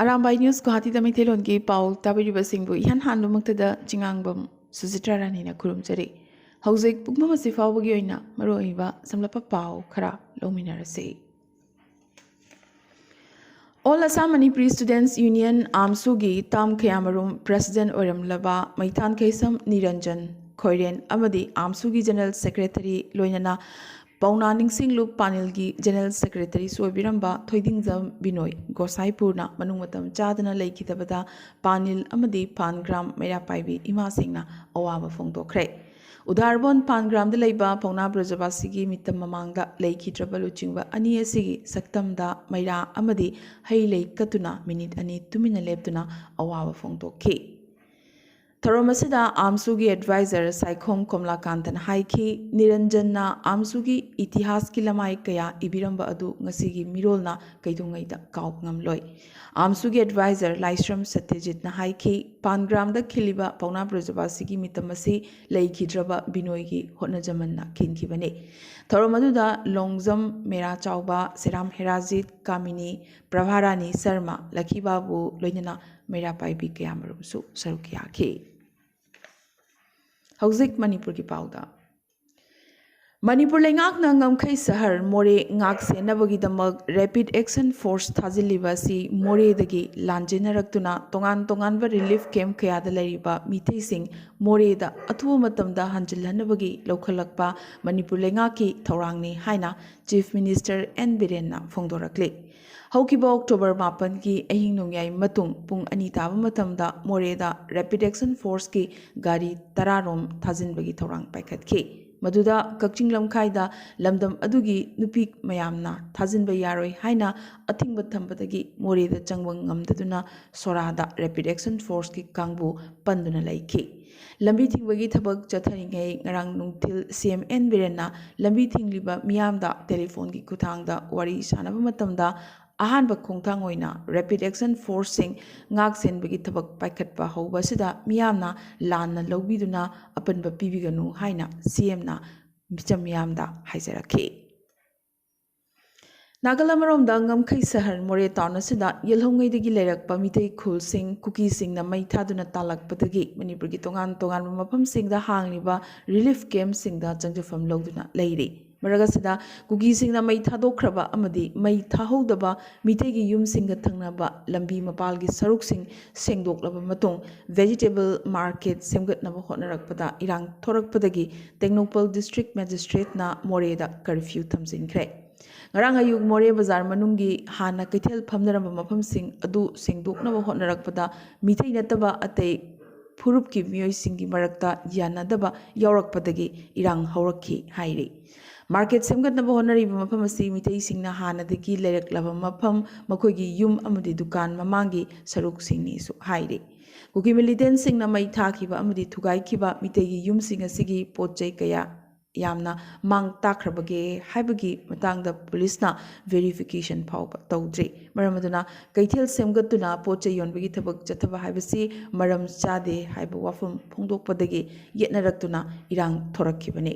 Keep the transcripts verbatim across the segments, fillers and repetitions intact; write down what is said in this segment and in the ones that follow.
Arambai news ꯒꯨꯋꯥꯍꯥꯇꯤꯗ ꯃꯩꯇꯩꯂꯣꯟꯒꯤ ꯄꯥꯎ ꯇꯥꯕꯤꯔꯤꯕꯁꯤꯡꯕꯨ ꯏꯍꯥꯟ ꯍꯥꯟꯕꯃꯛꯇꯗ ꯆꯤꯉꯥꯡꯕꯝ ꯁꯨꯖꯤꯇ꯭ꯔꯥ ꯔꯥꯅꯤꯅ ꯈꯨꯔꯨꯝꯖꯔꯤ꯫ ꯍꯧꯖꯤꯛ ꯄꯨꯡꯐꯝ ꯑꯁꯤ ꯐꯥꯎꯕꯒꯤ ꯑꯣꯏꯅ ꯃꯔꯨꯑꯣꯏꯕ ꯁꯝꯂꯞꯄ ꯄꯥꯎ ꯈꯔ ꯂꯧꯃꯤꯟꯅꯔꯁꯤ꯫ All Assam Manipuri Students Union, ꯑꯥꯝꯁꯨꯒꯤ ꯇꯥꯝ ꯈꯌꯥꯃꯔꯨꯝ president ꯑꯣꯏꯔꯝꯂꯕ ꯃꯩꯊꯥꯟ ꯈꯩꯁꯝ ꯅꯤꯔꯟꯖꯟ ꯈꯣꯏꯔꯦꯟ ꯑꯃꯗꯤ ꯑꯥꯝꯁꯨꯒꯤ general secretary ꯂꯣꯏꯅꯅ ꯄꯥꯎꯅꯥ ꯅꯤꯡꯁꯤꯡꯂꯨꯞ ꯄꯥꯅꯤꯜꯒꯤ general secretaryꯁꯨ ꯑꯣꯏꯕꯤꯔꯝꯕ ꯊꯣꯏꯗꯤꯡꯖꯝ ꯕꯤꯅꯣꯏ ꯒꯣꯁꯥꯏꯄꯨꯔꯅ ꯃꯅꯨꯡ ꯃꯇꯝ ꯆꯥꯗꯅ ꯂꯩꯈꯤꯗꯕꯗ ꯄꯥꯅꯤꯜ ꯑꯃꯗꯤ ꯄꯥꯟꯒ꯭ꯔꯥꯝ ꯃꯩꯔꯥ ꯄꯥꯏꯕꯤ ꯏꯃꯥꯁꯤꯡꯅ ꯑꯋꯥꯕ ꯐꯣꯡꯗꯣꯛꯈ꯭ꯔꯦ꯫ ꯎꯗꯥꯔꯕꯣꯟ ꯄꯥꯟꯒ꯭ꯔꯥꯝꯗ ꯂꯩꯕ ꯄꯥꯎꯅꯥ ꯕ꯭ꯔꯖꯕꯥꯁꯤꯒꯤ ꯃꯤꯇꯝ ꯃꯃꯥꯡꯗ ꯂꯩꯈꯤꯗ꯭ꯔꯕ ꯂꯨꯆꯤꯡꯕ ꯑꯅꯤ ꯑꯁꯤꯒꯤ ꯁꯛꯇꯝꯗ ꯃꯩꯔꯥ ꯑꯃꯗꯤ ꯍꯩ ꯂꯩ ꯀꯠꯇꯨꯅ ꯃꯤꯅꯤꯠ ꯑꯅꯤ ꯇꯨꯃꯤꯟꯅ ꯂꯦꯞꯇꯨꯅ ꯑꯋꯥꯕ ꯐꯣꯡꯗꯣꯛꯈꯤ꯫ ꯊꯧꯔꯝ ꯑꯁꯤꯗ ꯑꯥꯝꯁꯨꯒꯤ advisor ꯁꯥꯏꯈꯣꯝ ꯀꯣꯝꯂꯥꯀꯥꯟꯇꯅ ꯍꯥꯏꯈꯤ, ꯅꯤꯔꯟꯖꯟꯅ ꯑꯥꯝꯁꯨꯒꯤ ꯏꯇꯤꯍꯥꯁꯀꯤ ꯂꯃꯥꯏ ꯀꯌꯥ ꯏꯕꯤꯔꯝꯕ ꯑꯗꯨ ꯉꯁꯤꯒꯤ ꯃꯤꯔꯣꯜꯅ ꯀꯩꯗꯧꯉꯩꯗ ꯀꯥꯎꯕ ꯉꯝꯂꯣꯏ꯫ ꯑꯥꯝꯁꯨꯒꯤ advisor ꯂꯥꯏꯁ꯭ꯔꯝ ꯁꯇ꯭ꯌꯖꯤꯠꯅ ꯍꯥꯏꯈꯤ, ꯄꯥꯟꯒ꯭ꯔꯥꯝꯗ ꯈꯤꯜꯂꯤꯕ ꯄꯥꯎꯅꯥ ꯕ꯭ꯔꯖꯕꯥꯁꯤꯒꯤ ꯃꯤꯇꯝ ꯑꯁꯤ ꯂꯩꯈꯤꯗ꯭ꯔꯕ ꯕꯤꯅꯣꯏꯒꯤ ꯍꯣꯠꯅꯖꯃꯟꯅ ꯈꯤꯟꯈꯤꯕꯅꯤ꯫ ꯊꯧꯔꯝ ꯑꯗꯨꯗ ꯂꯣꯡꯖꯝ ꯃꯦꯔꯥ ꯆꯥꯎꯕ, ꯁꯦꯔꯥꯝ ꯍꯦꯔꯥꯖꯤꯠ, ꯀꯥꯃꯤꯅꯤ, ꯄ꯭ꯔꯚꯥꯔꯥꯅꯤ ꯁꯔꯃ, ꯂꯛꯈꯤ ꯕꯥꯕꯨ ꯂꯣꯏꯅꯅ ꯃꯩꯔꯥ ꯄꯥꯏꯕꯤ ꯀꯌꯥꯃꯔꯨꯝꯁꯨ ꯁꯔꯨꯛ ꯌꯥꯈꯤ꯫ ꯍꯧꯖꯤꯛ ꯃꯅꯤꯄꯨꯔꯒꯤ ꯄꯥꯎꯗ꯫ ꯃꯅꯤꯄꯨꯔ ꯂꯩꯉꯥꯛꯅ ꯉꯝꯈꯩ ꯁꯍꯔ ꯃꯣꯔꯦ ꯉꯥꯛ ꯁꯦꯟꯅꯕꯒꯤꯗꯃꯛ Rapid Action Force ꯊꯥꯖꯤꯜꯂꯤꯕ ꯑꯁꯤ ꯃꯣꯔꯦꯗꯒꯤ ꯂꯥꯟꯖꯦꯟꯅꯔꯛꯇꯨꯅ ꯇꯣꯉꯥꯟ ꯇꯣꯉꯥꯟꯕ relief camp ꯀꯌꯥꯗ ꯂꯩꯔꯤꯕ ꯃꯤꯇꯩꯁꯤꯡ ꯃꯣꯔꯦꯗ ꯑꯊꯨꯕ ꯃꯇꯝꯗ ꯍꯟꯖꯤꯜꯍꯟꯅꯕꯒꯤ ꯂꯧꯈꯠꯂꯛꯄ ꯃꯅꯤꯄꯨꯔ ꯂꯩꯉꯥꯛꯀꯤ ꯊꯧꯔꯥꯡꯅꯤ ꯍꯥꯏꯅ Chief Minister ꯑꯦꯟ ꯕꯤꯔꯦꯟꯅ ꯐꯣꯡꯗꯣꯔꯛꯂꯤ꯫ ꯍꯧꯈꯤꯕ ꯑꯣꯛꯇꯣꯕꯔ ꯃꯥꯄꯟꯒꯤ ꯑꯍꯤꯡ ꯅꯣꯡꯌꯥꯏ ꯃꯇꯨꯡ ꯄꯨꯡ ꯑꯅꯤ ꯇꯥꯕ ꯃꯇꯝꯗ ꯃꯣꯔꯦꯗ Rapid Action Forceꯀꯤ ꯒꯥꯔꯤ ꯇꯔꯥꯔꯣꯝ ꯊꯥꯖꯤꯟꯕꯒꯤ ꯊꯧꯔꯥꯡ ꯄꯥꯏꯈꯠꯈꯤ꯫ ꯃꯗꯨꯗ ꯀꯛꯆꯤꯡ ꯂꯝꯈꯥꯏꯗ ꯂꯝꯗꯝ ꯑꯗꯨꯒꯤ ꯅꯨꯄꯤ ꯃꯌꯥꯝꯅ ꯊꯥꯖꯤꯟꯕ ꯌꯥꯔꯣꯏ ꯍꯥꯏꯅ ꯑꯊꯤꯡꯕ ꯊꯝꯕꯗꯒꯤ ꯃꯣꯔꯦꯗ ꯆꯪꯕ ꯉꯝꯗꯗꯨꯅ ꯁꯣꯔꯥꯗ Rapid Action Forceꯀꯤ ꯀꯥꯡꯕꯨ ꯄꯟꯗꯨꯅ ꯂꯩꯈꯤ꯫ ꯂꯝꯕꯤ ꯊꯤꯡꯕꯒꯤ ꯊꯕꯛ ꯆꯠꯊꯔꯤꯉꯩ ꯉꯔꯥꯡ ꯅꯨꯡꯊꯤꯜ ꯁꯤ ꯑꯦꯝ ꯑꯦꯟ ꯕꯤꯔꯦꯟꯅ ꯂꯝꯕꯤ ꯊꯤꯡꯂꯤꯕ ꯃꯤꯌꯥꯝꯗ ꯇꯦꯂꯤꯐꯣꯟꯒꯤ ꯈꯨꯠꯊꯥꯡꯗ ꯋꯥꯔꯤ ꯁꯥꯟꯅꯕ ꯃꯇꯝꯗ, ꯑꯍꯥꯟꯕ ꯈꯣꯡꯊꯥꯡ ꯑꯣꯏꯅ Rapid Action Forceꯁꯤꯡ ꯉꯥꯛ ꯁꯦꯟꯕꯒꯤ ꯊꯕꯛ ꯄꯥꯏꯈꯠꯄ ꯍꯧꯕ ꯑꯁꯤꯗ ꯃꯤꯌꯥꯝꯅ ꯂꯥꯟꯅ ꯂꯧꯕꯤꯗꯨꯅ ꯑꯄꯟꯕ ꯄꯤꯕꯤꯒꯅꯨ ꯍꯥꯏꯅ ꯁꯤ ꯑꯦꯝꯅ ꯃꯤꯆꯝ ꯃꯤꯌꯥꯝꯗ ꯍꯥꯏꯖꯔꯛꯈꯤ꯫ ꯅꯥꯒꯜ ꯑꯃꯔꯣꯝꯗ ꯉꯝꯈꯩ ꯁꯍꯔ ꯃꯣꯔꯦ ꯇꯥꯎꯟ ꯑꯁꯤꯗ ꯌꯦꯜꯍꯧꯉꯩꯗꯒꯤ ꯂꯩꯔꯛꯄ ꯃꯤꯇꯩ ꯈꯨꯜꯁꯤꯡ ꯀꯨꯀꯤꯁꯤꯡꯅ ꯃꯩ ꯊꯥꯗꯨꯅ ꯇꯥꯜꯂꯛꯄꯗꯒꯤ ꯃꯅꯤꯄꯨꯔꯒꯤ ꯇꯣꯉꯥꯟ ꯇꯣꯉꯥꯟꯕ ꯃꯐꯝꯁꯤꯡꯗ ꯍꯥꯡꯂꯤꯕ ꯔꯤꯂꯤꯐ ꯀꯦꯝꯞꯁꯤꯡꯗ ꯆꯪꯖꯐꯝ ꯂꯧꯗꯨꯅ ꯂꯩꯔꯤ꯫ ꯃꯔꯛ ꯑꯁꯤꯗ ꯀꯨꯀꯤꯁꯤꯡꯅ ꯃꯩ ꯊꯥꯗꯣꯛꯈ꯭ꯔꯕ ꯑꯃꯗꯤ ꯃꯩ ꯊꯥꯍꯧꯗꯕ ꯃꯤꯇꯩꯒꯤ ꯌꯨꯝꯁꯤꯡꯒ ꯊꯪꯅꯕ ꯂꯝꯕꯤ ꯃꯄꯥꯜꯒꯤ ꯁꯔꯨꯛꯁꯤꯡ ꯁꯦꯡꯗꯣꯛꯂꯕ ꯃꯇꯨꯡ ꯚꯦꯖꯤꯇꯦꯕꯜ ꯃꯥꯔꯀꯦꯠ ꯁꯦꯝꯒꯠꯅꯕ ꯍꯣꯠꯅꯔꯛꯄꯗ ꯏꯔꯥꯡ ꯊꯣꯔꯛꯄꯗꯒꯤ ꯇꯦꯡꯅꯧꯄꯜ ꯗꯤꯁꯇ꯭ꯔꯤꯛ ꯃꯦꯖꯤꯁꯇ꯭ꯔꯦꯠꯅ ꯃꯣꯔꯦꯗ ꯀꯔꯐ꯭ꯌꯨ ꯊꯝꯖꯤꯟꯈ꯭ꯔꯦ꯫ ꯉꯔꯥꯡ ꯑꯌꯨꯛ ꯃꯣꯔꯦ ꯕꯖꯥꯔ ꯃꯅꯨꯡꯒꯤ ꯍꯥꯟꯅ ꯀꯩꯊꯦꯜ ꯐꯝꯅꯔꯝꯕ ꯃꯐꯝꯁꯤꯡ ꯑꯗꯨ ꯁꯦꯡꯗꯣꯛꯅꯕ ꯍꯣꯠꯅꯔꯛꯄꯗ ꯃꯤꯇꯩ ꯅꯠꯇꯕ ꯑꯇꯩ ꯐꯨꯔꯨꯞꯀꯤ ꯃꯤꯑꯣꯏꯁꯤꯡꯒꯤ ꯃꯔꯛꯇ ꯌꯥꯅꯗꯕ ꯌꯥꯎꯔꯛꯄꯗꯒꯤ ꯏꯔꯥꯡ ꯍꯧꯔꯛꯈꯤ ꯍꯥꯏꯔꯤ꯫ ꯃꯥꯔꯀꯦꯠ ꯁꯦꯝꯒꯠꯅꯕ ꯍꯣꯠꯅꯔꯤꯕ ꯃꯐꯝ ꯑꯁꯤ ꯃꯤꯇꯩꯁꯤꯡꯅ ꯍꯥꯟꯅꯗꯒꯤ ꯂꯩꯔꯛꯂꯕ ꯃꯐꯝ, ꯃꯈꯣꯏꯒꯤ ꯌꯨꯝ ꯑꯃꯗꯤ ꯗꯨꯀꯥꯟ ꯃꯃꯥꯡꯒꯤ ꯁꯔꯨꯛꯁꯤꯡꯅꯤꯁꯨ ꯍꯥꯏꯔꯤ꯫ ꯀꯨꯀꯤ ꯃꯤꯂꯤꯇꯦꯟꯁꯤꯡꯅ ꯃꯩ ꯊꯥꯈꯤꯕ ꯑꯃꯗꯤ ꯊꯨꯒꯥꯏꯈꯤꯕ ꯃꯤꯇꯩꯒꯤ ꯌꯨꯝꯁꯤꯡ ꯑꯁꯤꯒꯤ ꯄꯣꯠ ꯆꯩ ꯀꯌꯥ ꯌꯥꯝꯅ ꯃꯥꯡ ꯇꯥꯛꯈ꯭ꯔꯕꯒꯦ ꯍꯥꯏꯕꯒꯤ ꯃꯇꯥꯡꯗ ꯄꯨꯂꯤꯁꯅ ꯚꯦꯔꯤꯐꯤꯀꯦꯁꯟ ꯐꯥꯎꯕ ꯇꯧꯗ꯭ꯔꯤ꯫ ꯃꯔꯝ ꯑꯗꯨꯅ ꯀꯩꯊꯦꯜ ꯁꯦꯝꯒꯠꯇꯨꯅ ꯄꯣꯠ ꯆꯩ ꯌꯣꯟꯕꯒꯤ ꯊꯕꯛ ꯆꯠꯊꯕ ꯍꯥꯏꯕꯁꯤ ꯃꯔꯝ ꯆꯥꯗꯦ ꯍꯥꯏꯕ ꯋꯥꯐꯝ ꯐꯣꯡꯗꯣꯛꯄꯗꯒꯤ ꯌꯦꯠꯅꯔꯛꯇꯨꯅ ꯏꯔꯥꯡ ꯊꯣꯔꯛꯈꯤꯕꯅꯤ꯫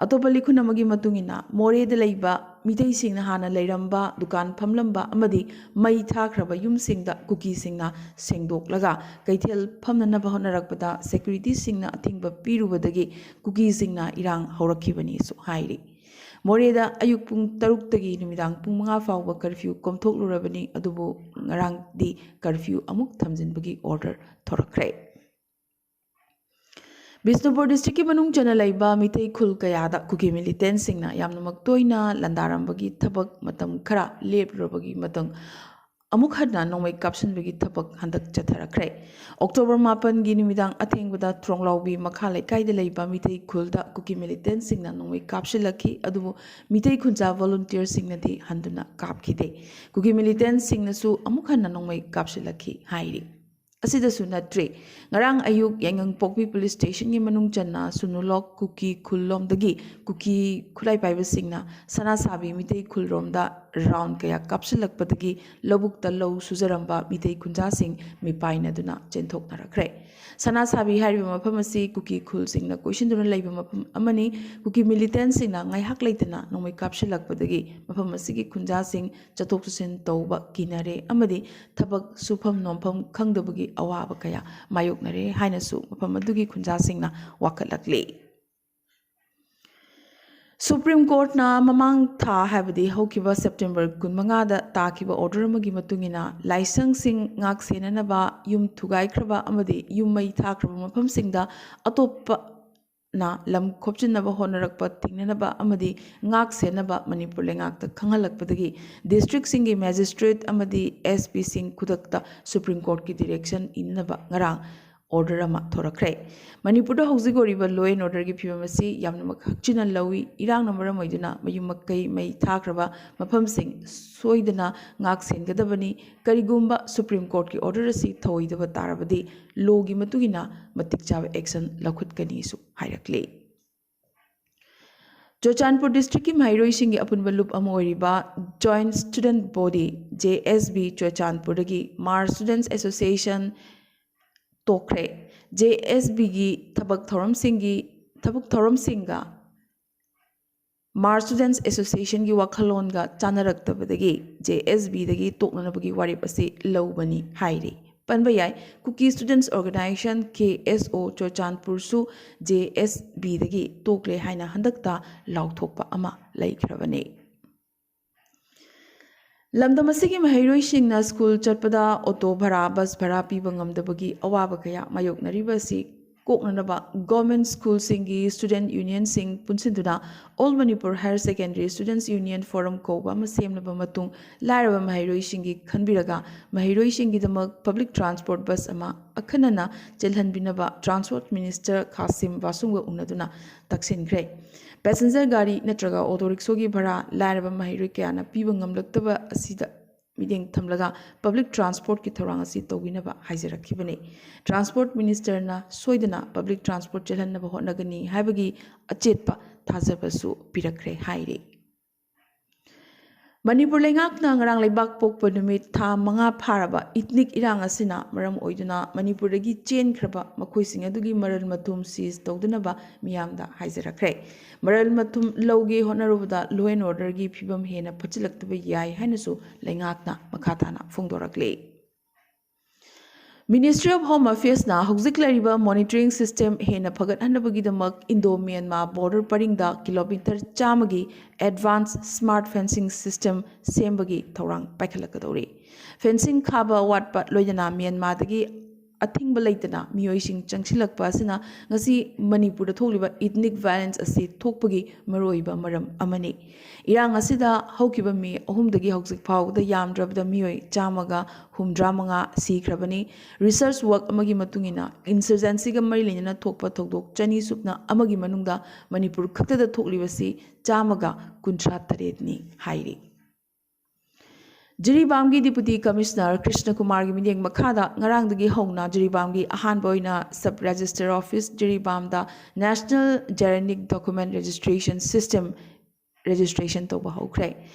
ꯑꯇꯣꯞꯄ ꯂꯤꯈꯨꯟ ꯑꯃꯒꯤ ꯃꯇꯨꯡ ꯏꯟꯅ, ꯃꯣꯔꯦꯗ ꯂꯩꯕ ꯃꯤꯇꯩꯁꯤꯡꯅ ꯍꯥꯟꯅ ꯂꯩꯔꯝꯕ ꯗꯨꯀꯥꯟ ꯐꯝꯂꯝꯕ ꯑꯃꯗꯤ ꯃꯩ ꯊꯥꯈ꯭ꯔꯕ ꯌꯨꯝꯁꯤꯡꯗ ꯀꯨꯀꯤꯁꯤꯡꯅ ꯁꯦꯡꯗꯣꯛꯂꯒ ꯀꯩꯊꯦꯜ ꯐꯝꯅꯅꯕ ꯍꯣꯠꯅꯔꯛꯄꯗ ꯁꯦꯀ꯭ꯌꯨꯔꯤꯇꯤꯁꯤꯡꯅ ꯑꯊꯤꯡꯕ ꯄꯤꯔꯨꯕꯗꯒꯤ ꯀꯨꯀꯤꯁꯤꯡꯅ ꯏꯔꯥꯡ ꯍꯧꯔꯛꯈꯤꯕꯅꯤꯁꯨ ꯍꯥꯏꯔꯤ꯫ ꯃꯣꯔꯦꯗ ꯑꯌꯨꯛ ꯄꯨꯡ ꯇꯔꯨꯛꯇꯒꯤ ꯅꯨꯃꯤꯗꯥꯡ ꯄꯨꯡ ꯃꯉꯥ ꯐꯥꯎꯕ ꯀꯔꯐ꯭ꯌꯨ ꯀꯣꯝꯊꯣꯛꯂꯨꯔꯕꯅꯤ, ꯑꯗꯨꯕꯨ ꯉꯔꯥꯡꯗꯤ ꯀꯔꯐ꯭ꯌꯨ ꯑꯃꯨꯛ ꯊꯝꯖꯤꯟꯕꯒꯤ ꯑꯣꯔꯗꯔ ꯊꯣꯔꯛꯈ꯭ꯔꯦ꯫ ꯕꯤꯁꯅꯨꯄꯨꯔ ꯗꯤꯁꯇ꯭ꯔꯤꯛꯀꯤ ꯃꯅꯨꯡ ꯆꯟꯅ ꯂꯩꯕ ꯃꯤꯇꯩ ꯈꯨꯜ ꯀꯌꯥꯗ ꯀꯨꯀꯤ ꯃꯤꯂꯤꯇꯦꯟꯁꯤꯡꯅ ꯌꯥꯝꯅꯃꯛ ꯇꯣꯏꯅ ꯂꯥꯟꯗꯥꯔꯝꯕꯒꯤ ꯊꯕꯛ ꯃꯇꯝ ꯈꯔ ꯂꯦꯞꯂꯨꯔꯕꯒꯤ ꯃꯇꯨꯡ ꯑꯃꯨꯛ ꯍꯟꯅ ꯅꯣꯡꯃꯩ ꯀꯥꯞꯁꯤꯟꯕꯒꯤ ꯊꯕꯛ ꯍꯟꯗꯛ ꯆꯠꯊꯔꯛꯈ꯭ꯔꯦ꯫ ꯑꯣꯛꯇꯣꯕꯔ ꯃꯥꯄꯟꯒꯤ ꯅꯨꯃꯤꯗꯥꯡ ꯑꯊꯦꯡꯕꯗ ꯊ꯭ꯔꯣꯡꯂꯥꯎꯕꯤ ꯃꯈꯥ ꯂꯩꯀꯥꯏꯗ ꯂꯩꯕ ꯃꯤꯇꯩ ꯈꯨꯜꯗ ꯀꯨꯀꯤ ꯃꯤꯂꯤꯇꯦꯟꯁꯤꯡꯅ ꯅꯣꯡꯃꯩ ꯀꯥꯞꯁꯤꯜꯂꯛꯈꯤ, ꯑꯗꯨꯕꯨ ꯃꯤꯇꯩ ꯈꯨꯟꯖꯥ ꯚꯣꯂꯨꯟꯇꯤꯌꯔꯁꯤꯡꯅꯗꯤ ꯍꯟꯗꯨꯅ ꯀꯥꯞꯈꯤꯗꯦ꯫ ꯀꯨꯀꯤ ꯃꯤꯂꯤꯇꯦꯟꯁꯤꯡꯅꯁꯨ ꯑꯃꯨꯛ ꯍꯟꯅ ꯅꯣꯡꯃꯩ ꯀꯥꯞꯁꯤꯜꯂꯛꯈꯤ ꯍꯥꯏꯔꯤ꯫ ꯑꯁꯤꯗꯁꯨ ꯅꯠꯇ꯭ꯔꯤ꯫ ꯉꯔꯥꯡ ꯑꯌꯨꯛ ꯌꯥꯏꯉꯪꯄꯣꯛꯄꯤ ꯄꯨꯂꯤꯁ ꯁ꯭ꯇꯦꯁꯟꯒꯤ ꯃꯅꯨꯡ ꯆꯟꯅ ꯁꯨꯅꯨꯂꯣꯛ ꯀꯨꯀꯤ ꯈꯨꯜꯂꯣꯝꯗꯒꯤ ꯀꯨꯀꯤ ꯈꯨꯠꯂꯥꯏ ꯄꯥꯏꯕꯁꯤꯡꯅ ꯁꯅꯥꯁꯥꯕꯤ ꯃꯤꯇꯩ ꯈꯨꯜꯔꯣꯝꯗ ꯔꯥꯎꯟ ꯀꯌꯥ ꯀꯥꯞꯁꯤꯜꯂꯛꯄꯗꯒꯤ ꯂꯧꯕꯨꯛꯇ ꯂꯧ ꯁꯨꯖꯔꯝꯕ ꯃꯤꯇꯩ ꯈꯨꯟꯖꯥꯁꯤꯡ ꯃꯤꯄꯥꯏꯅꯗꯨꯅ ꯆꯦꯟꯊꯣꯛꯅꯔꯛꯈ꯭ꯔꯦ꯫ ꯁꯅꯥꯁꯥꯕꯤ ꯍꯥꯏꯔꯤꯕ ꯃꯐꯝ ꯑꯁꯤ ꯀꯨꯀꯤ ꯈꯨꯜꯁꯤꯡꯅ ꯀꯣꯏꯁꯤꯟꯗꯨꯅ ꯂꯩꯕ ꯃꯐꯝ ꯑꯃꯅꯤ꯫ ꯀꯨꯀꯤ ꯃꯤꯂꯤꯇꯦꯟꯁꯤꯡꯅ ꯉꯥꯏꯍꯥꯛ ꯂꯩꯇꯅ ꯅꯣꯡꯃꯩ ꯀꯥꯞꯁꯤꯜꯂꯛꯄꯗꯒꯤ ꯃꯐꯝ ꯑꯁꯤꯒꯤ ꯈꯨꯟꯖꯥꯁꯤꯡ ꯆꯠꯊꯣꯛ ꯆꯠꯁꯤꯟ ꯇꯧꯕ ꯀꯤꯅꯔꯦ ꯑꯃꯗꯤ ꯊꯕꯛ ꯁꯨꯐꯝ ꯅꯣꯝꯐꯝ ꯈꯪꯗꯕꯒꯤ ꯑꯋꯥꯕ ꯀꯌꯥ ꯃꯥꯌꯣꯛꯅꯔꯦ ꯍꯥꯏꯅꯁꯨ ꯃꯐꯝ ꯑꯗꯨꯒꯤ ꯈꯨꯟꯖꯥꯁꯤꯡꯅ ꯋꯥꯀꯠꯂꯛꯂꯤ꯫ ꯁꯨꯄ꯭ꯔꯤꯝ ꯀꯣꯔꯠꯅ ꯃꯃꯥꯡ ꯊꯥ, ꯍꯥꯏꯕꯗꯤ ꯍꯧꯈꯤꯕ ꯁꯦꯞꯇꯦꯝꯕꯔ ꯀꯨꯟꯃꯉꯥꯗ ꯇꯥꯈꯤꯕ ꯑꯣꯔꯗꯔ ꯑꯃꯒꯤ ꯃꯇꯨꯡ ꯏꯟꯅ, ꯂꯥꯏꯁꯪꯁꯤꯡ ꯉꯥꯛ ꯁꯦꯟꯅꯅꯕ, ꯌꯨꯝ ꯊꯨꯒꯥꯏꯈ꯭ꯔꯕ ꯑꯃꯗꯤ ꯌꯨꯝ ꯃꯩ ꯊꯥꯈ꯭ꯔꯕ ꯃꯐꯝꯁꯤꯡꯗ ꯑꯇꯣꯞꯄꯅ ꯂꯝ ꯈꯣꯞꯆꯤꯟꯅꯕ ꯍꯣꯠꯅꯔꯛꯄ ꯊꯤꯡꯅꯅꯕ ꯑꯃꯗꯤ ꯉꯥꯛ ꯁꯦꯟꯅꯕ ꯃꯅꯤꯄꯨꯔ ꯂꯩꯉꯥꯛꯇ ꯈꯪꯍꯜꯂꯛꯄꯗꯒꯤ district ꯁꯤꯡꯒꯤ magistrate ꯑꯃꯗꯤ S P ꯁꯤꯡ ꯈꯨꯗꯛꯇ ꯁꯨꯄ꯭ꯔꯤꯝ ꯀꯣꯔꯠꯀꯤ direction ꯏꯟꯅꯕ ꯉꯔꯥꯡ ꯑꯣꯔꯗꯔ ꯑꯃ ꯊꯣꯔꯛꯈ꯭ꯔꯦ꯫ ꯃꯅꯤꯄꯨꯔꯗ ꯍꯧꯖꯤꯛ ꯑꯣꯏꯔꯤꯕ law and order ꯒꯤ ꯐꯤꯕꯝ ꯑꯁꯤ ꯌꯥꯝꯅꯃꯛ ꯍꯛꯆꯤꯟꯅ ꯂꯧꯏ꯫ ꯏꯔꯥꯡꯅ ꯃꯔꯝ ꯑꯣꯏꯗꯨꯅ ꯃꯌꯨꯝ ꯃꯀꯩ ꯃꯩ ꯊꯥꯈ꯭ꯔꯕ ꯃꯐꯝꯁꯤꯡ ꯁꯣꯏꯗꯅ ꯉꯥꯛ ꯁꯦꯟꯒꯗꯕꯅꯤ꯫ ꯀꯔꯤꯒꯨꯝꯕ ꯁꯨꯄ꯭ꯔꯤꯝ ꯀꯣꯔꯠꯀꯤ ꯑꯣꯔꯗꯔ ꯑꯁꯤ ꯊꯧꯑꯣꯏꯗꯕ ꯇꯥꯔꯕꯗꯤ law ꯒꯤ ꯃꯇꯨꯡ ꯏꯟꯅ ꯃꯇꯤꯛ ꯆꯥꯕ action ꯂꯧꯈꯠꯀꯅꯤꯁꯨ ꯍꯥꯏꯔꯛꯂꯤ꯫ ꯆꯨꯔꯆꯥꯟꯄꯨꯔ district ꯀꯤ ꯃꯍꯩꯔꯣꯏꯁꯤꯡꯒꯤ ꯑꯄꯨꯟꯕ ꯂꯨꯞ ꯑꯃ ꯑꯣꯏꯔꯤꯕ Joint Student Body, J S B, ꯆꯨꯔꯆꯥꯟꯄꯨꯔꯗꯒꯤ Mar Students Association ꯇꯣꯛꯈ꯭ꯔꯦ꯫ J S B ꯒꯤ ꯊꯕꯛ ꯊꯧꯔꯝꯁꯤꯡꯒꯤ, ꯊꯕꯛ ꯊꯧꯔꯝꯁꯤꯡꯒ Mar Students Association ꯒꯤ ꯋꯥꯈꯜꯂꯣꯟꯒ ꯆꯥꯅꯔꯛꯇꯕꯗꯒꯤ J S B ꯗꯒꯤ ꯇꯣꯛꯅꯅꯕꯒꯤ ꯋꯥꯔꯦꯞ ꯑꯁꯤ ꯂꯧꯕꯅꯤ ꯍꯥꯏꯔꯤ꯫ ꯄꯟꯕ ꯌꯥꯏ, Kuki Students Organisation, K S O, ꯆꯨꯔꯆꯥꯟꯄꯨꯔꯁꯨ J S B ꯗꯒꯤ ꯇꯣꯛꯂꯦ ꯍꯥꯏꯅ ꯍꯟꯗꯛꯇ ꯂꯥꯎꯊꯣꯛꯄ ꯑꯃ ꯂꯩꯈ꯭ꯔꯕꯅꯤ꯫ ꯂꯝꯗꯝ ꯑꯁꯤꯒꯤ ꯃꯍꯩꯔꯣꯏꯁꯤꯡꯅ ꯁ꯭ꯀꯨꯜ ꯆꯠꯄꯗ ꯑꯣꯇꯣ ꯚꯔꯥ, ꯕꯁ ꯚꯔꯥ ꯄꯤꯕ ꯉꯝꯗꯕꯒꯤ ꯑꯋꯥꯕ ꯀꯌꯥ ꯃꯥꯌꯣꯛꯅꯔꯤꯕ ꯑꯁꯤ ꯀꯣꯛꯅꯅꯕ government ꯁ꯭ꯀꯨꯜꯁꯤꯡꯒꯤ student unionꯁꯤꯡ ꯄꯨꯟꯁꯤꯟꯗꯨꯅ All Manipur Higher Secondary Students Union Forum ꯀꯧꯕ ꯑꯃ ꯁꯦꯝꯂꯕ ꯃꯇꯨꯡ, ꯂꯥꯏꯔꯕ ꯃꯍꯩꯔꯣꯏꯁꯤꯡꯒꯤ ꯈꯟꯕꯤꯔꯒ ꯃꯍꯩꯔꯣꯏꯁꯤꯡꯒꯤꯗꯃꯛ public transport bus ꯑꯃ ꯑꯈꯟꯅꯅ ꯆꯦꯜꯍꯟꯕꯤꯅꯕ Transport Minister ꯈꯥꯁꯤꯝ ꯕꯥꯁꯨꯝꯒ ꯎꯅꯗꯨꯅ ꯇꯛꯁꯤꯟꯈ꯭ꯔꯦ꯫ Passenger ꯒꯥꯔꯤ ꯅꯠꯇ꯭ꯔꯒ ꯑꯣꯇꯣ ꯔꯤꯛꯁꯣꯒꯤ ꯚꯔꯥ ꯂꯥꯏꯔꯕ ꯃꯍꯩꯔꯣꯏ ꯀꯌꯥꯅ ꯄꯤꯕ ꯉꯝꯂꯛꯇꯕ ꯑꯁꯤꯗ ꯃꯤꯠꯌꯦꯡ ꯊꯝꯂꯒ ꯄꯕ꯭ꯂꯤꯛ ꯇ꯭ꯔꯥꯟꯁꯄꯣꯔꯠꯀꯤ ꯊꯧꯔꯥꯡ ꯑꯁꯤ ꯇꯧꯕꯤꯅꯕ ꯍꯥꯏꯖꯔꯛꯈꯤꯕꯅꯤ꯫ ꯇ꯭ꯔꯥꯟꯁꯄꯣꯔꯠ ꯃꯤꯅꯤꯁꯇꯔꯅ ꯁꯣꯏꯗꯅ ꯄꯕ꯭ꯂꯤꯛ ꯇ꯭ꯔꯥꯟꯁꯄꯣꯔꯠ ꯆꯦꯜꯍꯟꯅꯕ ꯍꯣꯠꯅꯒꯅꯤ ꯍꯥꯏꯕꯒꯤ ꯑꯆꯦꯠꯄ ꯊꯥꯖꯕꯁꯨ ꯄꯤꯔꯛꯈ꯭ꯔꯦ ꯍꯥꯏꯔꯤ꯫ ꯃꯅꯤꯄꯨꯔ ꯂꯩꯉꯥꯛꯅ ꯉꯔꯥꯡ ꯂꯩꯕꯥꯛ ꯄꯣꯛꯄ ꯅꯨꯃꯤꯠ ꯊꯥ ꯃꯉꯥ ꯐꯥꯔꯕ ꯏꯊꯅꯤꯛ ꯏꯔꯥꯡ ꯑꯁꯤꯅ ꯃꯔꯝ ꯑꯣꯏꯗꯨꯅ ꯃꯅꯤꯄꯨꯔꯗꯒꯤ ꯆꯦꯟꯈ꯭ꯔꯕ ꯃꯈꯣꯏꯁꯤꯡ ꯑꯗꯨꯒꯤ ꯃꯔꯜ ꯃꯊꯨꯝ ꯁꯤꯖ ꯇꯧꯗꯅꯕ ꯃꯤꯌꯥꯝꯗ ꯍꯥꯏꯖꯔꯛꯈ꯭ꯔꯦ꯫ ꯃꯔꯜ ꯃꯊꯨꯝ ꯂꯧꯒꯦ ꯍꯣꯠꯅꯔꯨꯕꯗ law and orderꯒꯤ ꯐꯤꯕꯝ ꯍꯦꯟꯅ ꯐꯠꯆꯤꯜꯂꯛꯇꯕ ꯌꯥꯏ ꯍꯥꯏꯅꯁꯨ ꯂꯩꯉꯥꯛꯅ ꯃꯈꯥ ꯇꯥꯅ ꯐꯣꯡꯗꯣꯔꯛꯂꯤ꯫ Ministry of Home Affairesꯅ ꯍꯧꯖꯤꯛ ꯂꯩꯔꯤꯕ monitoring system ꯍꯦꯟꯅ ꯐꯒꯠꯍꯟꯅꯕꯒꯤꯗꯃꯛ Indo Myanmar border ꯄꯔꯤꯡꯗ ꯀꯤꯂꯣꯃꯤꯇꯔ ꯆꯥꯝꯃꯒꯤ advance smart fencing system ꯁꯦꯝꯕꯒꯤ ꯊꯧꯔꯥꯡ ꯄꯥꯏꯈꯠꯂꯛꯀꯗꯧꯔꯤ꯫ Fencing ꯈꯥꯕ ꯋꯥꯠꯄ, ꯂꯣꯏꯅꯅ ꯃ꯭ꯌꯥꯟꯃꯥꯔꯗꯒꯤ ꯑꯊꯤꯡꯕ ꯂꯩꯇꯅ ꯃꯤꯑꯣꯏꯁꯤꯡ ꯆꯪꯁꯤꯜꯂꯛꯄ ꯑꯁꯤꯅ ꯉꯁꯤ ꯃꯅꯤꯄꯨꯔꯗ ꯊꯣꯛꯂꯤꯕ ethnic violence ꯑꯁꯤ ꯊꯣꯛꯄꯒꯤ ꯃꯔꯨꯑꯣꯏꯕ ꯃꯔꯝ ꯑꯃꯅꯤ꯫ ꯏꯔꯥꯡ ꯑꯁꯤꯗ ꯍꯧꯈꯤꯕ ꯃꯦ ꯑꯍꯨꯝꯗꯒꯤ ꯍꯧꯖꯤꯛ ꯐꯥꯎꯕꯗ ꯌꯥꯝꯗ꯭ꯔꯕꯗ ꯃꯤꯑꯣꯏ ꯆꯥꯝꯃꯒ ꯍꯨꯝꯗ꯭ꯔꯥ ꯃꯉꯥ ꯁꯤꯈ꯭ꯔꯕꯅꯤ꯫ Research work ꯑꯃꯒꯤ ꯃꯇꯨꯡ ꯏꯟꯅ, insurgencyꯒ ꯃꯔꯤ ꯂꯩꯅꯅ ꯊꯣꯛꯄ ꯊꯧꯗꯣꯛ ꯆꯅꯤ ꯁꯨꯞꯅ ꯑꯃꯒꯤ ꯃꯅꯨꯡꯗ ꯃꯅꯤꯄꯨꯔ ꯈꯛꯇꯗ ꯊꯣꯛꯂꯤꯕꯁꯤ ꯆꯥꯝꯃꯒ ꯀꯨꯟꯊ꯭ꯔꯥ ꯇꯔꯦꯠꯅꯤ ꯍꯥꯏꯔꯤ꯫ ꯖꯤꯔꯤꯕꯥꯝꯒꯤ Deputy Commissioner ꯀ꯭ꯔꯤꯁꯅ ꯀꯨꯃꯥꯔꯒꯤ ꯃꯤꯠꯌꯦꯡ ꯃꯈꯥꯗ ꯉꯔꯥꯡꯗꯒꯤ ꯍꯧꯅ ꯖꯤꯔꯤꯕꯥꯝꯒꯤ ꯑꯍꯥꯟꯕ ꯑꯣꯏꯅ Sub Register Office ꯖꯤꯔꯤꯕꯥꯝꯗ National Geriatric Document Registration System registration ꯇꯧꯕ ꯍꯧꯈ꯭ꯔꯦ꯫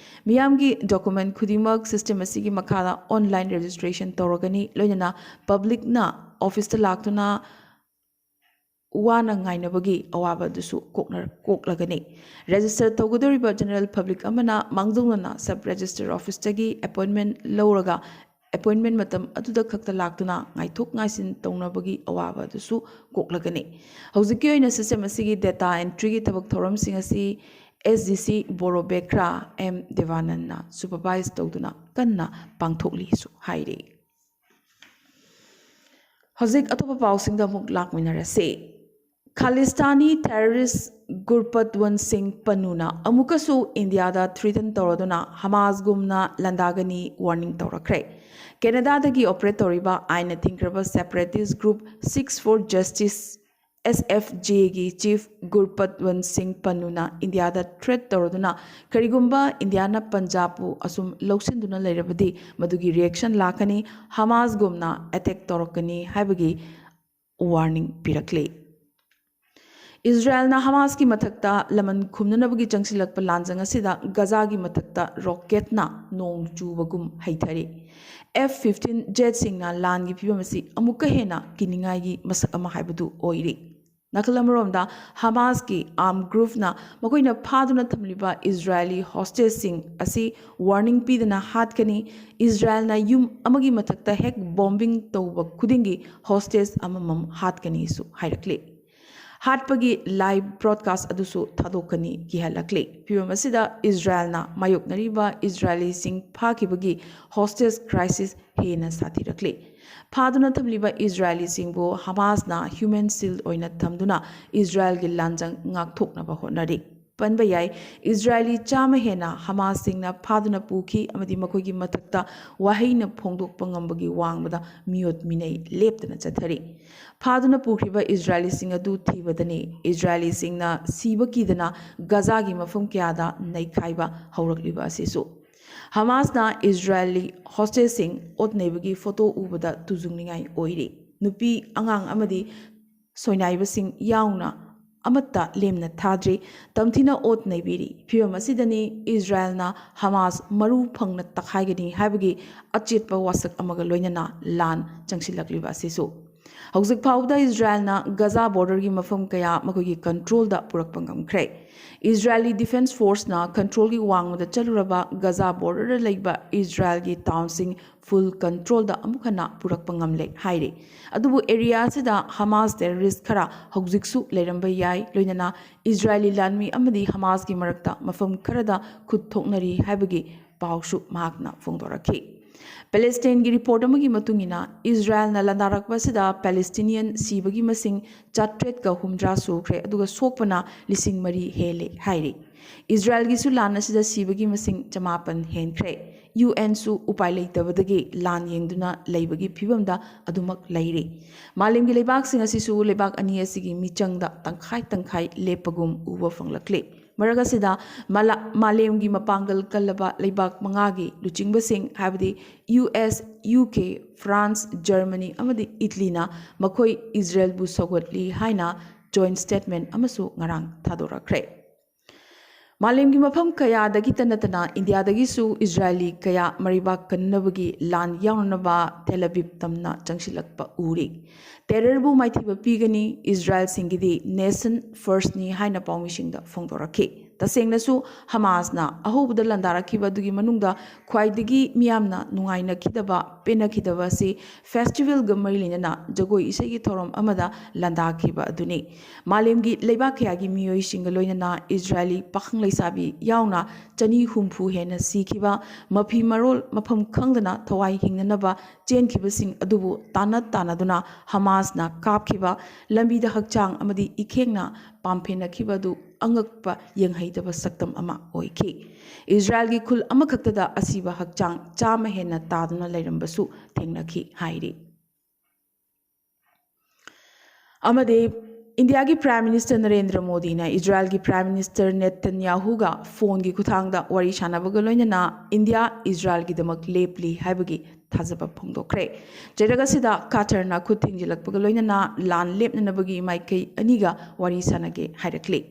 ꯃꯤꯌꯥꯝꯒꯤ document ꯈꯨꯗꯤꯡꯃꯛ system ꯑꯁꯤꯒꯤ ꯃꯈꯥꯗ online registration ꯇꯧꯔꯒꯅꯤ, ꯂꯣꯏꯅꯅ publicꯅ officeꯇ ꯂꯥꯛꯇꯨꯅ ꯋꯥꯅ ꯉꯥꯏꯅꯕꯒꯤ ꯑꯋꯥꯕ ꯑꯗꯨꯁꯨ ꯀꯣꯛꯅ-, ꯀꯣꯛꯂꯒꯅꯤ꯫ Register ꯇꯧꯒꯗꯧꯔꯤꯕ general public ꯑꯃꯅ ꯃꯥꯡꯖꯧꯅꯅ Sub Register Officeꯇꯒꯤ appointment ꯂꯧꯔꯒ appointment ꯃꯇꯝ ꯑꯗꯨꯗ ꯈꯛꯇ ꯂꯥꯛꯇꯨꯅ ꯉꯥꯏꯊꯣꯛ ꯉꯥꯏꯁꯤꯟ ꯇꯧꯅꯕꯒꯤ ꯑꯋꯥꯕ ꯑꯗꯨꯁꯨ ꯀꯣꯛꯂꯒꯅꯤ꯫ ꯍꯧꯖꯤꯛꯀꯤ ꯑꯣꯏꯅ system ꯑꯁꯤꯒꯤ data entryꯒꯤ ꯊꯕꯛ ꯊꯧꯔꯝꯁꯤꯡ ꯑꯁꯤ SDC ꯕꯣꯔꯣ ꯕꯦꯈ꯭ꯔꯥ ꯑꯦꯝ ꯗꯦꯕꯥꯅꯟꯅ supervise ꯇꯧꯗꯨꯅ ꯀꯟꯅ ꯄꯥꯡꯊꯣꯛꯂꯤꯁꯨ ꯍꯥꯏꯔꯤ꯫ ꯍꯧꯖꯤꯛ ꯑꯇꯣꯞꯄ ꯄꯥꯎꯁꯤꯡꯗ ꯑꯃꯨꯛ ꯂꯥꯛꯃꯤꯟꯅꯔꯁꯤ꯫ Khalistani terrorist Gurpatwant Singh Pannuna ꯑꯃꯨꯛꯀꯁꯨ ꯏꯟꯗꯤꯌꯥꯗ threaten ꯇꯧꯔꯗꯨꯅ ꯍꯃꯥꯁꯒꯨꯝꯅ ꯂꯥꯟꯗꯥꯒꯅꯤ warning ꯇꯧꯔꯛꯈ꯭ꯔꯦ꯫ ꯀꯦꯅꯗꯥꯗꯒꯤ operate ꯇꯧꯔꯤꯕ ꯑꯥꯏꯟꯅ ꯊꯤꯡꯈ꯭ꯔꯕ separatist group Six for Justice S F ꯖꯦꯒꯤ ꯆꯤꯐ ꯒꯨꯔꯄꯠꯋꯟ ꯁꯤꯡ ꯄꯟꯅꯨꯅ ꯏꯟꯗꯤꯌꯥꯗ ꯊ꯭ꯔꯦꯠ ꯇꯧꯔꯗꯨꯅ, ꯀꯔꯤꯒꯨꯝꯕ ꯏꯟꯗꯤꯌꯥꯅ ꯄꯟꯖꯥꯕꯄꯨ ꯑꯁꯨꯝ ꯂꯧꯁꯤꯟꯗꯨꯅ ꯂꯩꯔꯕꯗꯤ ꯃꯗꯨꯒꯤ ꯔꯤꯌꯦꯛꯁꯟ ꯂꯥꯛꯀꯅꯤ, ꯍꯃꯥꯁꯒꯨꯝꯅ ꯑꯦꯇꯦꯛ ꯇꯧꯔꯛꯀꯅꯤ ꯍꯥꯏꯕꯒꯤ ꯋꯥꯔꯅꯤꯡ ꯄꯤꯔꯛꯂꯤ꯫ ꯏꯖꯔꯥꯌꯦꯜꯅ ꯍꯃꯥꯁꯀꯤ ꯃꯊꯛꯇ ꯂꯃꯟ ꯈꯨꯝꯅꯅꯕꯒꯤ ꯆꯪꯁꯤꯜꯂꯛꯄ ꯂꯥꯟꯖꯪ ꯑꯁꯤꯗ ꯒꯖꯥꯒꯤ ꯃꯊꯛꯇ ꯔꯣꯀꯦꯠꯅ ꯅꯣꯡ ꯆꯨꯕꯒꯨꯝ ꯍꯩꯊꯔꯤ꯫ ꯑꯦꯐ ꯐꯤꯐꯇꯤꯟ ꯖꯦꯠꯁꯤꯡꯅ ꯂꯥꯟꯒꯤ ꯐꯤꯕꯝ ꯑꯁꯤ ꯑꯃꯨꯛꯀ ꯍꯦꯟꯅ ꯀꯤꯅꯤꯡꯉꯥꯏꯒꯤ ꯃꯁꯛ ꯑꯃ ꯍꯥꯏꯕꯗꯨ ꯑꯣꯏꯔꯤ꯫ ꯅꯥꯀꯜ ꯑꯃꯔꯣꯝꯗ, ꯍꯃꯥꯁꯀꯤ ꯑꯥꯔꯝ ꯒ꯭ꯔꯨꯞꯅ ꯃꯈꯣꯏꯅ ꯐꯥꯗꯨꯅ ꯊꯝꯂꯤꯕ ꯏꯖꯔꯥꯌꯦꯂꯤ ꯍꯣꯁꯇꯦꯖꯁꯤꯡ ꯑꯁꯤ ꯋꯥꯔꯅꯤꯡ ꯄꯤꯗꯅ ꯍꯥꯠꯀꯅꯤ, ꯏꯖꯔꯥꯌꯦꯜꯅ ꯌꯨꯝ ꯑꯃꯒꯤ ꯃꯊꯛꯇ ꯍꯦꯛ ꯕꯣꯝꯕꯤꯡ ꯇꯧꯕ ꯈꯨꯗꯤꯡꯒꯤ ꯍꯣꯁꯇꯦꯖ ꯑꯃꯃꯝ ꯍꯥꯠꯀꯅꯤꯁꯨ ꯍꯥꯏꯔꯛꯂꯤ꯫ ꯍꯥꯠꯄꯒꯤ ꯂꯥꯏꯚ ꯕ꯭ꯔꯣꯗꯀꯥꯁ ꯑꯗꯨꯁꯨ ꯊꯥꯗꯣꯛꯀꯅꯤ ꯀꯤꯍꯜꯂꯛꯂꯤ꯫ ꯐꯤꯕꯝ ꯑꯁꯤꯗ ꯏꯖꯔꯥꯌꯦꯜꯅ ꯃꯥꯌꯣꯛꯅꯔꯤꯕ ꯏꯖꯔꯥꯌꯦꯂꯤꯁꯤꯡ ꯐꯥꯈꯤꯕꯒꯤ ꯍꯣꯁꯇꯦꯖ ꯀ꯭ꯔꯥꯏꯁꯤꯁ ꯍꯦꯟꯅ ꯁꯥꯊꯤꯔꯛꯂꯤ꯫ ꯐꯥꯗꯨꯅ ꯊꯝꯂꯤꯕ ꯏꯖꯔꯥꯌꯦꯂꯤꯁꯤꯡꯕꯨ ꯍꯃꯥꯁꯅ ꯍ꯭ꯌꯨꯃꯦꯟ ꯁꯤꯜ ꯑꯣꯏꯅ ꯊꯝꯗꯨꯅ ꯏꯖꯔꯥꯌꯦꯜꯒꯤ ꯂꯥꯟꯖꯪ ꯉꯥꯛꯊꯣꯛꯅꯕ ꯍꯣꯠꯅꯔꯤ꯫ ꯄꯟꯕ ꯌꯥꯏ, ꯏꯖꯔꯥꯌꯦꯂꯤ ꯆꯥꯝꯃ ꯍꯦꯟꯅ ꯍꯃꯥꯁꯁꯤꯡꯅ ꯐꯥꯗꯨꯅ ꯄꯨꯈꯤ ꯑꯃꯗꯤ ꯃꯈꯣꯏꯒꯤ ꯃꯊꯛꯇ ꯋꯥꯍꯩꯅ ꯐꯣꯡꯗꯣꯛꯄ ꯉꯝꯕꯒꯤ ꯋꯥꯡꯃꯗ ꯃꯤꯑꯣꯠ ꯃꯤꯅꯩ ꯂꯦꯞꯇꯅ ꯆꯠꯊꯔꯤ꯫ ꯐꯥꯗꯨꯅ ꯄꯨꯈ꯭ꯔꯤꯕ ꯏꯖꯔꯥꯌꯦꯂꯤꯁꯤꯡ ꯑꯗꯨ ꯊꯤꯕꯗꯅꯤ ꯏꯖꯔꯥꯌꯦꯂꯤꯁꯤꯡꯅ ꯁꯤꯕ ꯀꯤꯗꯅ ꯒꯖꯥꯒꯤ ꯃꯐꯝ ꯀꯌꯥꯗ ꯅꯩꯈꯥꯏꯕ ꯍꯧꯔꯛꯂꯤꯕ ꯑꯁꯤꯁꯨ꯫ ꯍꯃꯥꯁꯅ ꯏꯖꯔꯥꯌꯦꯂꯤ ꯍꯣꯁꯇꯦꯖꯁꯤꯡ ꯑꯣꯠ ꯅꯩꯕꯒꯤ ꯐꯣꯇꯣ ꯎꯕꯗ ꯇꯨꯖꯨꯡꯅꯤꯡꯉꯥꯏ ꯑꯣꯏꯔꯤ꯫ ꯅꯨꯄꯤ, ꯑꯉꯥꯡ ꯑꯃꯗꯤ ꯁꯣꯏꯅꯥꯏꯕꯁꯤꯡ ꯌꯥꯎꯅ ꯑꯃꯠꯇ ꯂꯦꯝꯅ ꯊꯥꯗ꯭ꯔꯤ꯫ ꯇꯝꯊꯤꯅ ꯑꯣꯠ ꯅꯩꯕꯤꯔꯤ꯫ ꯐꯤꯕꯝ ꯑꯁꯤꯗꯅꯤ ꯏꯖꯔꯥꯌꯦꯜꯅ ꯍꯃꯥꯁ ꯃꯔꯨ ꯐꯪꯅ ꯇꯛꯈꯥꯏꯒꯅꯤ ꯍꯥꯏꯕꯒꯤ ꯑꯆꯦꯠꯄ ꯋꯥꯁꯛ ꯑꯃꯒ ꯂꯣꯏꯅꯅ ꯂꯥꯟ ꯆꯪꯁꯤꯜꯂꯛꯂꯤꯕ ꯑꯁꯤꯁꯨ꯫ ꯍꯧꯖꯤꯛ ꯐꯥꯎꯕꯗ ꯏꯖꯔꯥꯌꯦꯜꯅ ꯒꯖꯥ ꯕꯣꯔꯗꯔꯒꯤ ꯃꯐꯝ ꯀꯌꯥ ꯃꯈꯣꯏꯒꯤ ꯀꯟꯇ꯭ꯔꯣꯜꯗ ꯄꯨꯔꯛꯄ ꯉꯝꯈ꯭ꯔꯦ꯫ ꯏꯖꯔꯥꯌꯦꯂꯤ ꯗꯤꯐꯦꯟꯁ ꯐꯣꯔꯁꯅ ꯀꯟꯇ꯭ꯔꯣꯜꯒꯤ ꯋꯥꯡꯃꯗ ꯆꯠꯂꯨꯔꯕ ꯒꯖꯥ ꯕꯣꯔꯗꯔꯗ ꯂꯩꯕ ꯏꯖꯔꯥꯌꯦꯜꯒꯤ ꯇꯥꯎꯟꯁꯤꯡ ꯐꯨꯜ ꯀꯟꯇ꯭ꯔꯣꯜꯗ ꯑꯃꯨꯛ ꯍꯟꯅ ꯄꯨꯔꯛꯄ ꯉꯝꯂꯦ ꯍꯥꯏꯔꯤ꯫ ꯑꯗꯨꯕꯨ ꯑꯦꯔꯤꯌꯥ ꯑꯁꯤꯗ ꯍꯃꯥꯁ ꯇꯦꯔꯣꯔꯤꯁ ꯈꯔ ꯍꯧꯖꯤꯛꯁꯨ ꯂꯩꯔꯝꯕ ꯌꯥꯏ, ꯂꯣꯏꯅꯅ ꯏꯖꯔꯥꯌꯦꯂꯤ ꯂꯥꯟꯃꯤ ꯑꯃꯗꯤ ꯍꯃꯥꯁꯀꯤ ꯃꯔꯛꯇ ꯃꯐꯝ ꯈꯔꯗ ꯈꯨꯠ ꯊꯣꯛꯅꯔꯤ ꯍꯥꯏꯕꯒꯤ ꯄꯥꯎꯁꯨ ꯃꯍꯥꯛꯅ ꯐꯣꯡꯗꯣꯔꯛꯈꯤ꯫ ꯄꯦꯂꯦꯁꯇꯥꯏꯟꯒꯤ ꯔꯤꯄꯣꯔꯠ ꯑꯃꯒꯤ ꯃꯇꯨꯡ ꯏꯟꯅ, ꯏꯖꯔꯥꯌꯦꯜꯅ ꯂꯥꯟꯗꯥꯔꯛꯄ ꯑꯁꯤꯗ ꯄꯦꯂꯦꯁꯇꯤꯅꯤꯌꯟ ꯁꯤꯕꯒꯤ ꯃꯁꯤꯡ ꯆꯥꯇ꯭ꯔꯦꯠꯀ ꯍꯨꯝꯗ꯭ꯔꯥ ꯁꯨꯈ꯭ꯔꯦ, ꯑꯗꯨꯒ ꯁꯣꯛꯄꯅ ꯂꯤꯁꯤꯡ ꯃꯔꯤ ꯍꯦꯜꯂꯦ ꯍꯥꯏꯔꯤ꯫ ꯏꯖꯔꯥꯌꯦꯜꯒꯤꯁꯨ ꯂꯥꯟ ꯑꯁꯤꯗ ꯁꯤꯕꯒꯤ ꯃꯁꯤꯡ ꯆꯃꯥꯄꯟ ꯍꯦꯟꯈ꯭ꯔꯦ꯫ ꯌꯨ ꯑꯦꯟꯁꯨ ꯎꯄꯥꯏ ꯂꯩꯇꯕꯗꯒꯤ ꯂꯥꯟ ꯌꯦꯡꯗꯨꯅ ꯂꯩꯕꯒꯤ ꯐꯤꯕꯝꯗ ꯑꯗꯨꯃꯛ ꯂꯩꯔꯤ꯫ ꯃꯥꯂꯦꯝꯒꯤ ꯂꯩꯕꯥꯛꯁꯤꯡ ꯑꯁꯤꯁꯨ ꯂꯩꯕꯥꯛ ꯑꯅꯤ ꯑꯁꯤꯒꯤ ꯃꯤꯆꯪꯗ ꯇꯪꯈꯥꯏ ꯇꯪꯈꯥꯏ ꯂꯦꯞꯄꯒꯨꯝ ꯎꯕ ꯐꯪꯂꯛꯂꯤ꯫ ꯃꯔꯛ ꯑꯁꯤꯗ ꯃꯥꯂꯦꯝꯒꯤ ꯃꯄꯥꯡꯒꯜ ꯀꯜꯂꯕ ꯂꯩꯕꯥꯛ ꯃꯉꯥꯒꯤ ꯂꯨꯆꯤꯡꯕꯁꯤꯡ, ꯍꯥꯏꯕꯗꯤ U S, U K, France, Germany ꯑꯃꯗꯤ ꯏꯇꯂꯤꯅ ꯃꯈꯣꯏ ꯏꯖꯔꯦꯜꯕꯨ ꯁꯧꯒꯠꯂꯤ ꯍꯥꯏꯅ ꯖꯣꯏꯟ ꯁ꯭ꯇꯦꯠꯃꯦꯟ ꯑꯃꯁꯨ ꯉꯔꯥꯡ ꯊꯥꯗꯣꯔꯛꯈ꯭ꯔꯦ꯫ ꯃꯥꯂꯦꯝꯒꯤ ꯃꯐꯝ ꯀꯌꯥꯗꯒꯤꯇ ꯅꯠꯇꯅ ꯏꯟꯗꯤꯌꯥꯗꯒꯤꯁꯨ ꯏꯖꯔꯥꯏꯂꯤ ꯀꯌꯥ ꯃꯔꯩꯕꯥꯛ ꯀꯟꯅꯕꯒꯤ ꯂꯥꯟ ꯌꯥꯎꯅꯅꯕ ꯇꯦꯂꯕꯤꯞ ꯇꯝꯅ ꯆꯪꯁꯤꯜꯂꯛꯄ ꯎꯔꯤ꯫ ꯇꯦꯔꯔꯕꯨ ꯃꯥꯏꯊꯤꯕ ꯄꯤꯒꯅꯤ, ꯏꯖꯔꯥꯏꯜꯁꯤꯡꯒꯤꯗꯤ ꯅꯦꯁꯟ ꯐꯥꯔꯁꯅꯤ ꯍꯥꯏꯅ ꯄꯥꯎꯃꯤꯁꯤꯡꯗ ꯐꯣꯡꯗꯣꯔꯛꯈꯤ꯫ ꯇꯁꯦꯡꯅꯁꯨ ꯍꯃꯥꯁꯅ ꯑꯍꯧꯕꯗ ꯂꯥꯟꯗꯥꯔꯛꯈꯤꯕ ꯑꯗꯨꯒꯤ ꯃꯅꯨꯡꯗ ꯈ꯭ꯋꯥꯏꯗꯒꯤ ꯃꯤꯌꯥꯝꯅ ꯅꯨꯡꯉꯥꯏꯅꯈꯤꯗꯕ, ꯄꯦꯟꯅꯈꯤꯗꯕ ꯑꯁꯤ ꯐꯦꯁꯇꯤꯚꯦꯜꯒ ꯃꯔꯤ ꯂꯩꯅꯅ ꯖꯒꯣꯏ ꯏꯁꯩꯒꯤ ꯊꯧꯔꯝ ꯑꯃꯗ ꯂꯥꯟꯗꯥꯈꯤꯕ ꯑꯗꯨꯅꯤ꯫ ꯃꯥꯂꯦꯝꯒꯤ ꯂꯩꯕꯥꯛ ꯀꯌꯥꯒꯤ ꯃꯤꯑꯣꯏꯁꯤꯡꯒ ꯂꯣꯏꯅꯅ ꯏꯖꯔꯥꯏꯂꯤ ꯄꯥꯈꯪ ꯂꯩꯁꯥꯕꯤ ꯌꯥꯎꯅ ꯆꯅꯤ ꯍꯨꯝꯐꯨ ꯍꯦꯟꯅ ꯁꯤꯈꯤꯕ, ꯃꯐꯤ ꯃꯔꯣꯜ ꯃꯐꯝ ꯈꯪꯗꯅ ꯊꯋꯥꯏ ꯍꯤꯡꯅꯅꯕ ꯆꯦꯟꯈꯤꯕꯁꯤꯡ ꯑꯗꯨꯕꯨ ꯇꯥꯟꯅ ꯇꯥꯟꯅꯗꯨꯅ ꯍꯃꯥꯁꯅ ꯀꯥꯞꯈꯤꯕ, ꯂꯝꯕꯤꯗ ꯍꯛꯆꯥꯡ ꯑꯃꯗꯤ ꯏꯈꯦꯡꯅ ꯄꯥꯝꯐꯦꯟꯅꯈꯤꯕ ꯑꯗꯨ ꯑꯉꯛꯄ, ꯌꯦꯡꯍꯩꯗꯕ ꯁꯛꯇꯝ ꯑꯃ ꯑꯣꯏꯈꯤ꯫ ꯏꯖꯔꯥꯏꯜꯒꯤ ꯈꯨꯜ ꯑꯃꯈꯛꯇꯗ ꯑꯁꯤꯕ ꯍꯛꯆꯥꯡ ꯆꯥꯝꯃ ꯍꯦꯟꯅ ꯇꯥꯗꯨꯅ ꯂꯩꯔꯝꯕꯁꯨ ꯊꯦꯡꯅꯈꯤ ꯍꯥꯏꯔꯤ꯫ ꯑꯃꯗꯤ ꯏꯟꯗꯤꯌꯥꯒꯤ ꯄ꯭ꯔꯥꯏꯝ ꯃꯤꯅꯤꯁꯇꯔ ꯅꯔꯦꯟꯗ꯭ꯔ ꯃꯣꯗꯤꯅ ꯏꯖꯔꯥꯏꯜꯒꯤ ꯄ꯭ꯔꯥꯏꯝ ꯃꯤꯅꯤꯁꯇꯔ ꯅꯦꯇꯟꯌꯥꯍꯨꯒ ꯐꯣꯟꯒꯤ ꯈꯨꯠꯊꯥꯡꯗ ꯋꯥꯔꯤ ꯁꯥꯟꯅꯕꯒ ꯂꯣꯏꯅꯅ ꯏꯟꯗꯤꯌꯥ ꯏꯖꯔꯥꯏꯜꯒꯤꯗꯃꯛ ꯂꯦꯞꯂꯤ ꯍꯥꯏꯕꯒꯤ ꯊꯥꯖꯕ ꯐꯣꯡꯗꯣꯛꯈ꯭ꯔꯦ꯫ ꯆꯩꯔꯛ ꯑꯁꯤꯗ ꯀꯥꯇꯔꯅ ꯈꯨꯠ ꯊꯤꯡꯖꯤꯜꯂꯛꯄꯒ ꯂꯣꯏꯅꯅ ꯂꯥꯟ ꯂꯦꯞꯅꯅꯕꯒꯤ ꯃꯥꯏꯀꯩ ꯑꯅꯤꯒ ꯋꯥꯔꯤ ꯁꯥꯟꯅꯒꯦ ꯍꯥꯏꯔꯛꯂꯤ꯫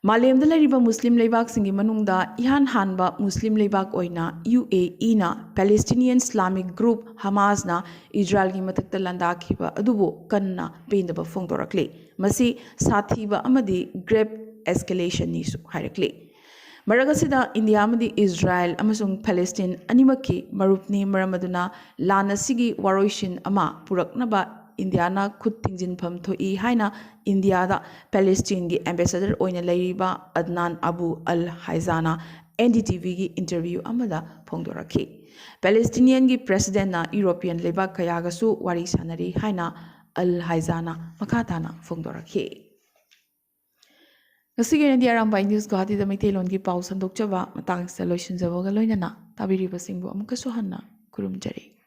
ꯃꯥꯂꯦꯝꯗ ꯂꯩꯔꯤꯕ ꯃꯨꯁꯂꯤꯝ ꯂꯩꯕꯥꯛꯁꯤꯡꯒꯤ ꯃꯅꯨꯡꯗ ꯏꯍꯥꯟ ꯍꯥꯟꯕ ꯃꯨꯁꯂꯤꯝ ꯂꯩꯕꯥꯛ ꯑꯣꯏꯅ ꯌꯨ ꯑꯦ ꯏꯅ ꯄꯦꯂꯦꯁꯇꯤꯅꯤꯌꯟ ꯏꯁꯂꯥꯃꯤꯛ ꯒ꯭ꯔꯨꯞ ꯍꯃꯥꯁꯅ ꯏꯖꯔꯥꯏꯜꯒꯤ ꯃꯊꯛꯇ ꯂꯥꯟꯗꯥꯈꯤꯕ ꯑꯗꯨꯕꯨ ꯀꯟꯅ ꯄꯦꯟꯗꯕ ꯐꯣꯡꯗꯣꯔꯛꯂꯤ꯫ ꯃꯁꯤ ꯁꯥꯊꯤꯕ ꯑꯃꯗꯤ ꯒ꯭ꯔꯦꯞ ꯑꯦꯁꯀꯦꯂꯦꯁꯟꯅꯤꯁꯨ ꯍꯥꯏꯔꯛꯂꯤ꯫ ꯃꯔꯛ ꯑꯁꯤꯗ ꯏꯟꯗꯤꯌꯥ ꯑꯃꯗꯤ ꯏꯖꯔꯥꯏꯜ ꯑꯃꯁꯨꯡ ꯄꯦꯂꯦꯁꯇꯤꯟ ꯑꯅꯤꯃꯛꯀꯤ ꯃꯔꯨꯞꯅꯤ, ꯃꯔꯝ ꯑꯗꯨꯅ ꯂꯥꯟ ꯑꯁꯤꯒꯤ ꯋꯥꯔꯣꯏꯁꯤꯟ ꯑꯃ ꯄꯨꯔꯛꯅꯕ ꯏꯟꯗꯤꯌꯥꯅ ꯈꯨꯠ ꯊꯤꯡꯖꯤꯟꯐꯝ ꯊꯣꯛꯏ ꯍꯥꯏꯅ ꯏꯟꯗꯤꯌꯥꯗ ꯄꯦꯂꯦꯁꯇꯤꯟꯒꯤ ꯑꯦꯝꯕꯦꯁꯦꯗꯔ ꯑꯣꯏꯅ ꯂꯩꯔꯤꯕ ꯑꯗꯅꯥꯟ ꯑꯕꯨ ꯑꯜ ꯍꯥꯏꯖꯥꯅ ꯑꯦꯟ ꯗꯤ ꯇꯤ ꯚꯤꯒꯤ ꯏꯟꯇꯔꯚ꯭ꯌꯨ ꯑꯃꯗ ꯐꯣꯡꯗꯣꯔꯛꯈꯤ꯫ ꯄꯦꯂꯦꯁꯇꯤꯅꯤꯌꯟꯒꯤ ꯄ꯭ꯔꯦꯁꯤꯗꯦꯟꯠꯅ ꯌꯨꯔꯣꯄꯤꯌꯟ ꯂꯩꯕꯥꯛ ꯀꯌꯥꯒꯁꯨ ꯋꯥꯔꯤ ꯁꯥꯟꯅꯔꯤ ꯍꯥꯏꯅ ꯑꯜ ꯍꯥꯏꯖꯥꯅ ꯃꯈꯥ ꯇꯥꯅ ꯐꯣꯡꯗꯣꯔꯛꯈꯤ꯫ ꯉꯁꯤꯒꯤ ꯑꯣꯏꯅꯗꯤ ꯑꯔꯥꯝꯕꯥꯏ ꯅ꯭ꯌꯨꯁ ꯒꯨꯋꯥꯍꯥꯇꯤꯗ ꯃꯩꯇꯩꯂꯣꯟꯒꯤ ꯄꯥꯎ ꯁꯟꯗꯣꯛꯆꯕ ꯃꯇꯥꯡꯁꯤꯗ ꯂꯣꯏꯁꯤꯟꯖꯕꯒ ꯂꯣꯏꯅꯅ ꯇꯥꯕꯤꯔꯤꯕꯁꯤꯡꯕꯨ ꯑꯃꯨꯛꯀꯁꯨ ꯍꯟꯅ ꯈꯨꯔꯨꯝꯖꯔꯤ꯫